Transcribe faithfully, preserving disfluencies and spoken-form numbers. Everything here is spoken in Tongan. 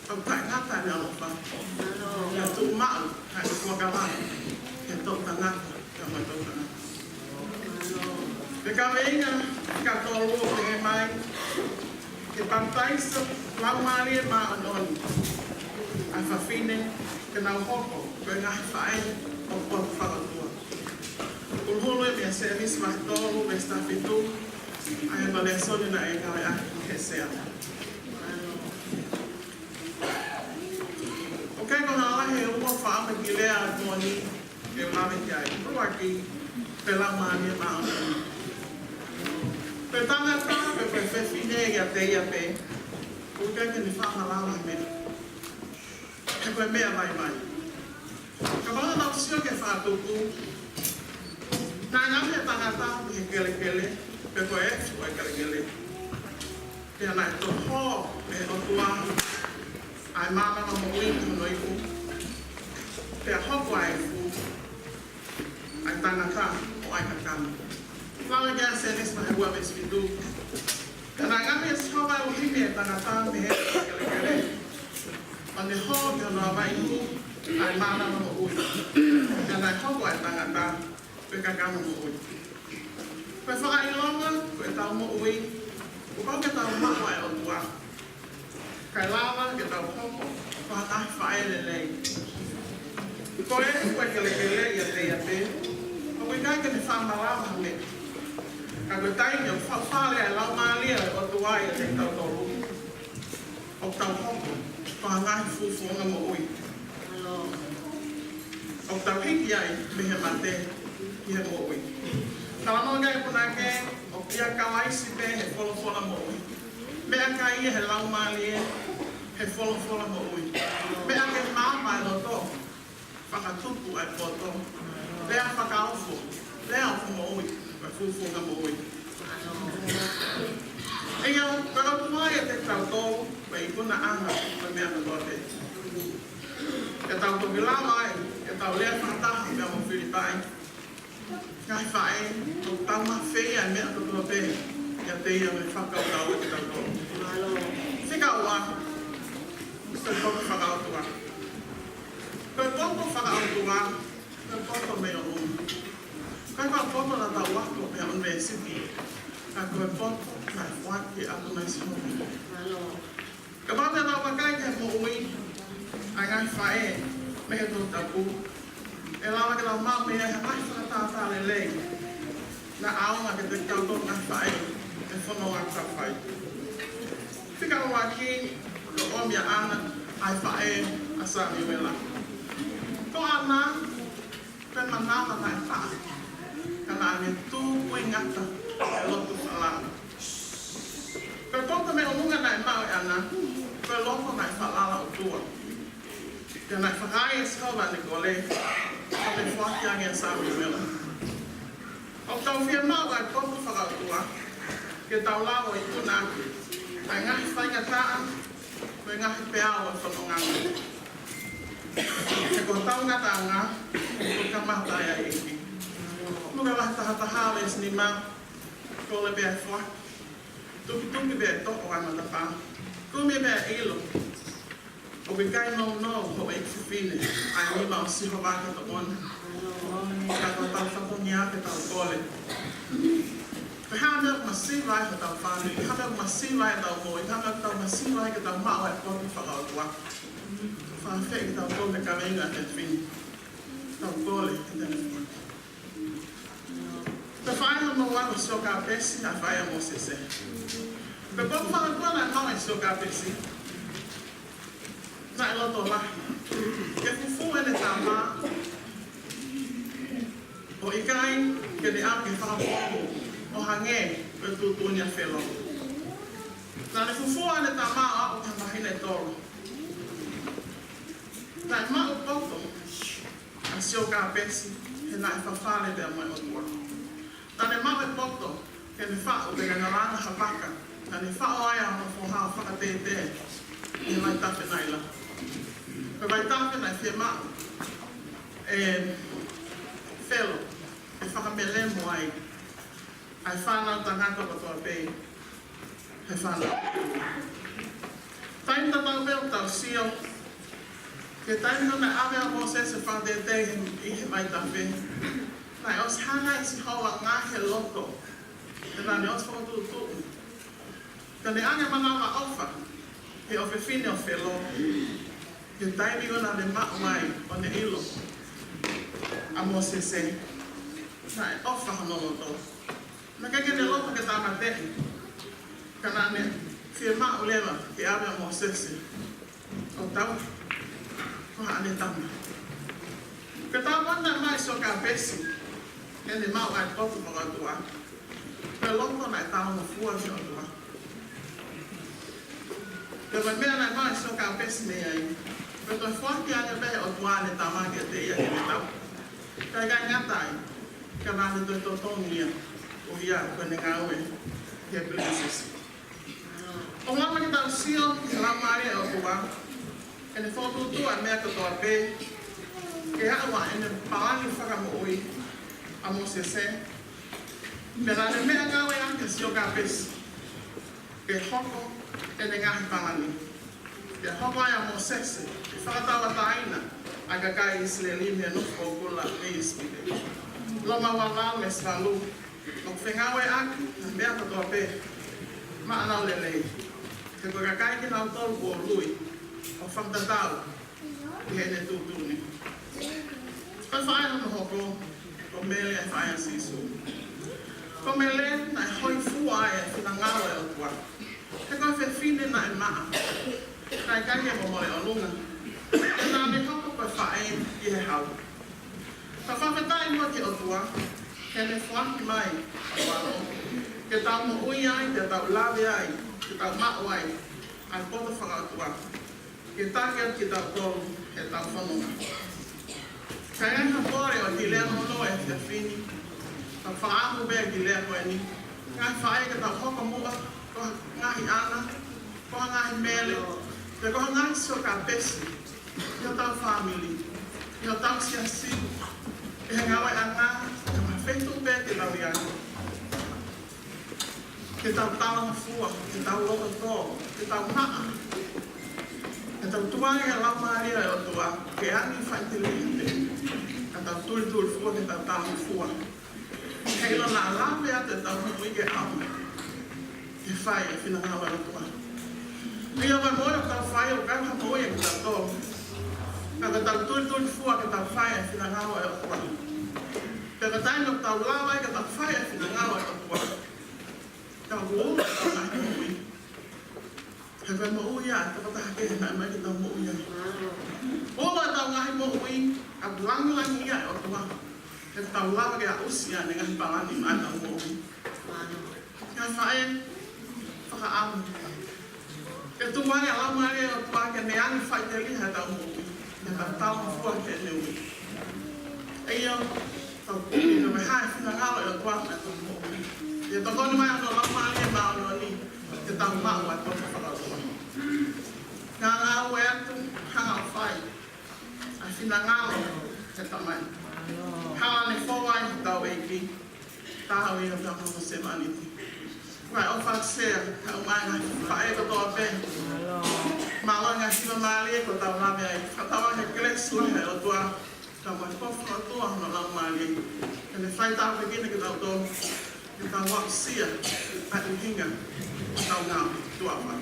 ʻoku taʻengata ʻene ʻaloʻofa. Pea tuʻu maʻu ʻa e fuakava ki he toʻutangata, ki he toʻutangata. Pea ko e meʻa ʻikai ke tolu ʻo pehē mai, ke papitaiso Laumālie Māʻoniʻoni ʻa e fafine, ke nau hoko ko e ngaahi faʻē ʻo e potu fakaʻotua. Huluhulu ia mei he Sēmisi vahe tolu, veesi taha fitu, ʻa e palesoni naʻe ngāueʻaki ʻe he sea. ʻOku ʻi ai e ngaahi lea ʻe ua fakaʻamu ki he lea ʻo e moʻoni ke u lave ki ai. ʻUluaki, ko e Laumālie Māʻoniʻoni. Ko e tangata pe ko e fefine ʻiate ia pē, ʻoku ʻikai ke ne faʻa malava ha meʻa. He ko e meʻa vaivai. Kapau naʻa tau sio ki he fakatupu, naʻe ngaohi e tangata mei he kelekele, pe ko e efu ʻo e kelekele. Pea naʻe toʻo ʻe he ʻOtua ʻa e mānava moʻui ki hono ipu. Pea hoko ʻa e efu ʻa e tangata ʻo ʻai kakano. Lave ki ai Sēnesi vahe ua veesi fitu. Pea naʻe ngaohi ʻe Sihova ʻElohimi e tangata mei he kelekele, ʻo ne hō ki hono ava ipu ʻa e mānava moʻui. Pea naʻe hoko ʻa e tangata ko e kakano moʻui. Ko e fakaʻilonga, ko ʻetau moʻui, kuo pau ke tau maʻu ʻa e ʻOtua, kae lava ke tau hoko ko ha ngaahi faʻē lelei. Ko e efu ʻo e kelekele ʻiate ia pē, ʻoku ʻikai ke ne faʻa malava ha meʻa. Ka ko e taimi ʻoku fakafale ai e Laumālie ʻo e ʻOtua ʻiate kitautolu, ʻoku tau hoko ko ha ngaahi fuʻu founga moʻui. ʻOku tau hiki ai mei he mate ki he moʻui. Talanoa ki ai e punake, ʻoku ʻia Kalaisi pē he folofola moʻui. Meʻakai ia he Laumālie he folofola moʻui. Meʻa ke maama e loto, fakatupu ʻa e poto. Lea fakaofo, lea ʻoku moʻui, ko e fuʻu founga moʻui. ʻIo, ko e ʻOtua ʻiate kitautolu, ko e ikunaʻanga ʻo e meʻa kotoa pē. Ke tau toki lava ai ke tau lea fakataha pea mo Filipai: Ngaahi faʻē, ʻoku tau mafeia e meʻa kotoa pē ʻiate ia naʻe fakakaukau ʻaki kitautolu. Fika ua, ko e potu fakaʻotua. Ko e potu fakaʻotua, ko e potu mei ʻolunga. ʻIkai ko ha potu naʻa tau ako mei he ʻunivēsiti, ka ko e potu naʻe foaki atu mai ʻe Sihova. Kapau te tau vakai ki he moʻui ʻa e ngaahi faʻē mei he Tohi Tapu, ʻe lava ke tau maʻu mei ai ha ngaahi fakatātā lelei naʻa ʻaonga kiate kitautolu ngaahi faʻē he fononga ʻoku tau fai. Fika ʻuluaki, ko e ʻomi ʻa ʻAna ʻa e faʻē ʻa Samiuela. Ko ʻAna, ko e manava naʻe taʻa, ka naʻa ne tūkuingata he lotu falala. Ko e potu mei ʻolunga naʻe maʻu ʻe ʻAna, ko e loto naʻe falala ʻOtua. Pea naʻe fakaai ʻe Sihova ʻene kole, ʻo ne foaki ange ʻa Samiuela. ʻOku tau fiemaʻu ʻa e potu fakaʻotua ke tau lava ʻo ikunaʻi ʻa e ngaahi faingataʻa mo e ngaahi peau ʻo e fononga. He ko hotau ngataʻanga, kuo kamata ai ʻa e ʻEiki. Luke vahe taha taha veesi nima, kole pē ʻa e foaki, tukituki pē ʻa e toʻo ʻa e matapā, kumi pē ʻa e ʻilo. ʻOku ʻikai nounou, houʻeiki fefine, ʻa e nima ʻo Sihova ki he tokoni, ka ko hotau fatongia ke tau kole. Pe ko e hā e meʻa ʻoku masiva ai hotau fāmili, pe ko e hā e meʻa ʻoku masiva ai hotau moʻui, pe ko e hā e meʻa ʻoku tau masiva ai ke tau maʻu ʻa e potu fakaʻotua. Fakaafeʻi kitautolu mei he kaveinga ʻa e fefine, tau kole ki heʻene foaki. Ko e faʻē hono ua ko Siokāpesi, ʻa e faʻē ʻa Mōsese. Ko e potu fakaʻotua naʻe maʻu ʻe Siokāpesi, naʻe loto lahi ke fufū ʻene tama, ʻo ʻikai ke ne ʻalu ki he fanga potu ʻo hangē ko e tuʻutuʻuni ʻa Felo. Naʻa ne fufū ʻene tama ʻo aʻu ki he māhina ʻe tolu. Naʻe maʻu e poto ʻa Siokāpesi he naʻe fafale pea mo e ʻOtua. Naʻa ne maʻu e poto ke ne faʻu pea ne langa ha vaka, naʻa ne faʻo ai ʻa hono foha ʻo fakatētē ʻi he vaitafe Naila. Ko e vaitafe naʻe fiemaʻu ʻe Felo ke fakamelemo ai ʻa e fānau tangata kotoa pē he fānau. Taimi tatau pē ʻoku tau Sio, ki he taimi naʻe ʻave ʻa Mōsese ʻo fakateitei ʻi he vaitafe, naʻe ʻosi hanga ʻe Sihova ʻo ngaohi e loto, pea naʻa ne ʻosi fokotuʻutuʻu. Pea ne ʻoange e manavaʻofa ki he ʻofefine ʻo Felo, ki he taimi naʻa ne maʻu ai ʻo ne ʻilo ʻa Mōsese, naʻe ʻofa hono loto. Naʻe ʻikai ke ne loto ke tāmateʻi, ka naʻa ne fiemaʻu leva ke ʻave ʻa Mōsese ʻo tauhi ko haʻane tama. Ko e taumuʻa naʻe maʻu ʻe Sihova Kāpesi, ʻene maʻu ʻa e poto fakaʻotua, ko e loto naʻe talangofua ki he ʻOtua. Pea ko e meʻa naʻe maʻu ʻe Sihova Kāpesi mei ai, ko e toe foaki ange pē ʻe he ʻOtua ʻene tama kiate ia ke ne tauhi. Kae ʻikai ngata ai, ka naʻa ne toe totongi ia, ʻo ia ko ʻene ngāue ki he pilinisesi. ʻOku lava ke tau sio ki he Laumālie ʻo e ʻOtua, ʻene fokotuʻutuʻu ʻa e meʻa kotoa pē, ke aʻu ʻa ʻene palani fakamoʻui ʻa Mōsese, pea naʻa ne meʻangāueʻaki ʻa Sihova Kāpesi ke hoko ʻene ngaahi palani. Pea hoko ai ʻa Mōsese ʻo fakatauʻatāina ʻa e kakai ʻIsileli mei he nofo poupula ʻi ʻIsipite. Loma ua valu veesi valu. ʻOku fengāueʻaki ʻa e meʻa kotoa pē maʻanau lelei, he ko e kakai kinautolu kuo ului ʻo fakatatau ki heʻene tuʻutuʻuni. Ko e faʻē hono hoko ko Mele, ʻa e faʻē ʻa Sīsū. Ko Mele naʻe hōifua ai e finangalo ʻo e ʻOtua. He ko e fefine naʻe maʻa, naʻe ʻikai ke momole ʻolunga, pea naʻa ne hoko ko e faʻē ʻi he hau. Ka fakafetaʻi muʻa ki he ʻOtua, he ne foaki mai ʻa e ʻAlo ke tau moʻui ai, ke tau lave ai, ke tau maʻu ai ʻa e poto fakaʻotua, ke taki atu kitautolu heʻetau fononga. Ka ʻi he ngaahi pole ʻo e kiʻi lea nounou ʻo e efiafi ni, ka fakaʻamu pē e kiʻi lea ko eni, ngaahi faʻē, ke tau hoko muʻa ko ha ngaahi ʻAna, ko ha ngaahi Mele, pe ko ha ngaahi Sihova Kāpesi ʻi hotau fāmili, ʻi hotau siasi, ʻi he ngāueʻanga, ʻi ha feituʻu pē te tau ʻi ai. Ke tau talangofua, ke tau loto tō, ke tau maʻa, ke tau tukuange e Laumālie ʻo e ʻOtua ke ʻange faʻiteliha, ka tau tulitulifua, ke tau talangofua. He ʻilo naʻa lave atu ʻetau moʻui ke ʻaonga ke fai e finangalo ʻo e ʻOtua. ʻIo, ko e moʻui ʻoku tau fai ʻoku ʻikai ha moʻui ʻa kitautolu, ka ko ʻetau tulitulifua ke tau fai e finangalo ʻo e ʻOtua. Pea ko e taimi ʻoku tau lava ai ke tau fai e finangalo ʻo e ʻOtua, tau ʻoua ʻetau ngaahi moʻui. He ko e moʻui ia ʻa e tokotaha kehe naʻe ʻomai ke tau moʻui ai. ʻOua ʻetau ngaahi moʻui, ka ʻoku langilangiʻia e ʻOtua, he tau lava ke aʻusia ʻene ngaahi palani maʻa ʻetau moʻui. Ngaahi faʻē, fakaʻamu ke tukuange e Laumālie ʻo e ʻOtua ke ne ʻange faʻiteliha heʻetau moʻui, ke tau talangofua ki heʻene ui. ʻIo, tau kumi ke meʻa e finangalo ʻo e ʻOtua maʻa ʻetau moʻui. ʻIo, tokoni mai hono Laumālie Māʻoniʻoni ke tau maʻu ʻa e poto fakaʻotua. Ngāngāue atu, hanga ʻo fai ʻa e finangalo ʻo e Tamai. Hala ne fou ai hotau ʻEiki, taau ia pea mo hono sevāniti. Kae ʻofa atu Sea, kae ʻumaʻā e ngaahi faʻē kotoa pē. Mālō e ngaahi hiva mālie kuo tau lave ai. Fakatauange e kelesi ʻa e ʻOtua, kae ʻumaʻā e poto fakaʻotua hono Laumālie, ke ne fai tāpuekina kitautolu ke tau aʻusia ʻa e ʻuhinga ʻo ʻetau ngāue. Tuʻa ʻofa.